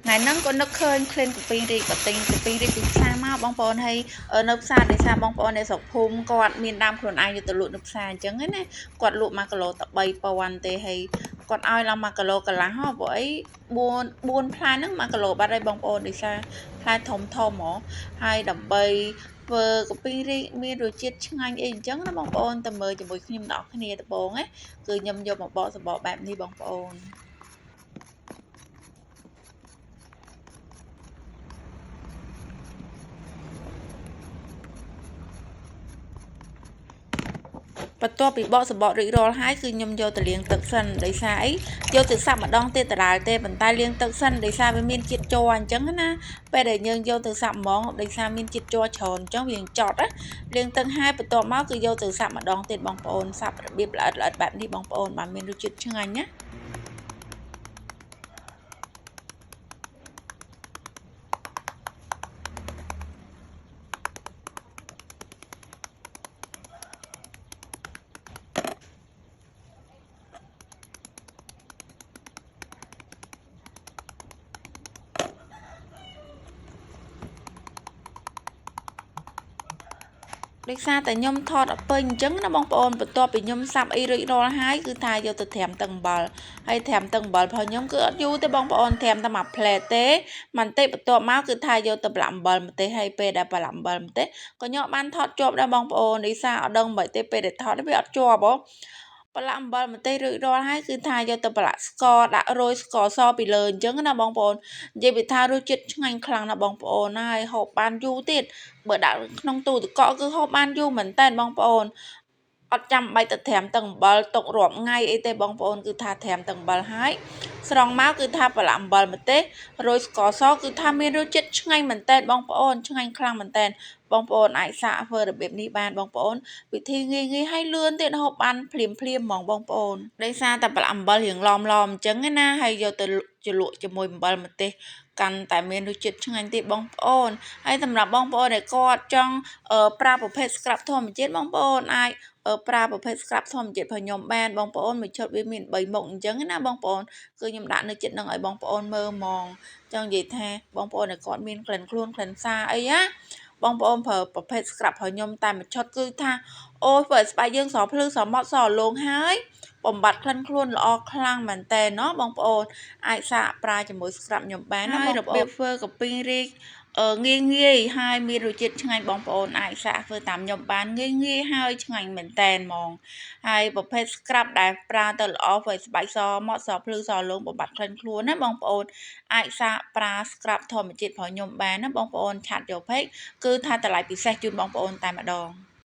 ថ្ងៃហ្នឹងក៏នឹកឃើញក្លិនកាពីងរីកក៏ទិញកាពីងរីកពីផ្សារមកបងប្អូនហើយនៅផ្សារដោយសារបងប្អូននៅស្រុកភូមិគាត់មានដើមខ្លួនឯងយកទៅលក់នៅផ្សារអញ្ចឹងណាគាត់លក់1គីឡូតែ3000ទេហើយគាត់ឲ្យឡើង1គីឡូកន្លះហ៎ព្រោះអី4ផ្លែហ្នឹង1គីឡូបាត់ហើយបងប្អូនដោយសារផ្លែធំធំហ៎ហើយដើម្បីធ្វើកាពីងរីកមានរសជាតិឆ្ងាញ់អីអញ្ចឹងណាបងប្អូនទៅមើលជាមួយខ្ញុំដល់គ្នាដំបូងណាគឺខ្ញុំយកមកបកសម្បកបែបនេះបងប្អូនបន្ទាប់ពីបកសម្បករួចរាល់ហើយគឺខ្ញុំយកទៅលាងទឹកសិនដោយសារអីយកទៅសាប់ម្ដងទៀតដដែលទេប៉ុន្តែលាងទឹកសិនដោយសារវាមានជាតិជ័រអញ្ចឹងណាពេលដែលយើងយកទៅសាប់ហ្មងដោយសារមានជាតិជ័រច្រើនអញ្ចឹងវាចត់ណាលាងទឹកហើយបន្ទាប់មកគឺយកទៅសាប់ម្ដងទៀតបងប្អូនសាប់របៀបល្អិតល្អិតបែបនេះបងប្អូនបានមានរសជាតិឆ្ងាញ់ណាដោយសារតែខ្ញុំថតអត់ពេញអញ្ចឹងណាបងប្អូនបន្ទាប់ពីខ្ញុំសាប់អីរួចរាល់ហើយគឺថាយកទៅត្រាំទឹកអំបិលហើយត្រាំទឹកអំបិលរបស់ខ្ញុំគឺអត់យូរទេបងប្អូនត្រាំតែមួយផ្លែទេបន្តិចបន្ទាប់មកគឺថាយកទៅប្រឡាក់អំបិលម្ទេសហើយពេលដែលប្រឡាក់អំបិលម្ទេសក៏ខ្ញុំបានថតជាប់ដែរបងប្អូនដោយសារអត់ដឹងមិនទេពេលដែលថតវាអត់ជាប់ហ៎ប្រឡាក់អំបិលម្ទេសរួចរាល់ហើយគឺថាយកទៅប្រឡាក់ស្ករដាក់រោយស្ករសពីលើអញ្ចឹងណាបងប្អូននិយាយពីថារសជាតិឆ្ងាញ់ខ្លាំងណាស់បងប្អូនហើយហូបបានយូរទៀតបើដាក់ក្នុងទូទឹកកកគឺហូបបានយូរមែនតើបងប្អូនអត់ចាំបាច់ទៅត្រាំទឹកអំបិលទុករាប់ថ្ងៃអីទេបងប្អូនគឺថាត្រាំទឹកអំបិលហើយស្រង់មកគឺថាប្រឡាក់អំបិលម្ទេសរោយស្ករសគឺថាមានរសជាតិឆ្ងាញ់មែនតើបងប្អូនឆ្ងាញ់ខ្លាំងមែនតើបងប្អូនអាចសាកធ្វើរបៀបនេះបានបងប្អូនវិធីងាយងាយហើយលឿនទៀតហូបបានភ្លាមភ្លាមហ្មងបងប្អូនដោយសារតែប្រឡាក់អំបិលរៀងឡមឡមអញ្ចឹងណាហើយយកទៅជ្រលក់ជាមួយអំបិលម្ទេសកាន់តែមានរសជាតិឆ្ងាញ់ទៀតបងប្អូនហើយសម្រាប់បងប្អូនដែលគាត់ចង់ប្រើប្រភេទ scrub ធម្មជាតិបងប្អូនអាចប្រើប្រភេទ scrub ធម្មជាតិរបស់ខ្ញុំបានបងប្អូនមួយឈុតវាមាន3មុខអញ្ចឹងណាបងប្អូនគឺខ្ញុំដាក់នៅចិត្តនឹងឲ្យបងប្អូនមើលហ្មងចង់និយាយថាបងប្អូនដែលគាត់មានក្លិនខ្លួនក្លិនសាអីណាបងប្អូនប្រើប្រភេទ scrub របស់ខ្ញុំតែមួយឈុតគឺថាអូយធ្វើឲ្យស្បែកយើងស្រភ្លឺស្រម៉ត់ស្រលោងហើយបំបត្តិក្លិនខ្លួនល្អខ្លាំងមែនតើណោះបងប្អូនអាចសាកប្រើជាមួយ scrub ខ្ញុំបានណាបងប្អូនរបៀបធ្វើកាពីងរីកងាយងាយហើយមានរសជាតិឆ្ងាញ់បងប្អូនអាចសាកធ្វើតាមខ្ញុំបានងាយងាយហើយឆ្ងាញ់មែនតែនហ្មងហើយប្រភេទ scrub ដែលប្រើទៅល្អធ្វើឲ្យស្បែកសម៉ត់សភ្លឺសលោងបំបត្តិក្លិនខ្លួនណាបងប្អូនអាចសាកប្រើ scrub ធម្មជាតិរបស់ខ្ញុំបានណាបងប្អូនឆាតយកពេកគឺថាតម្លៃពិសេសជូនបងប្អូនតែម្ដង។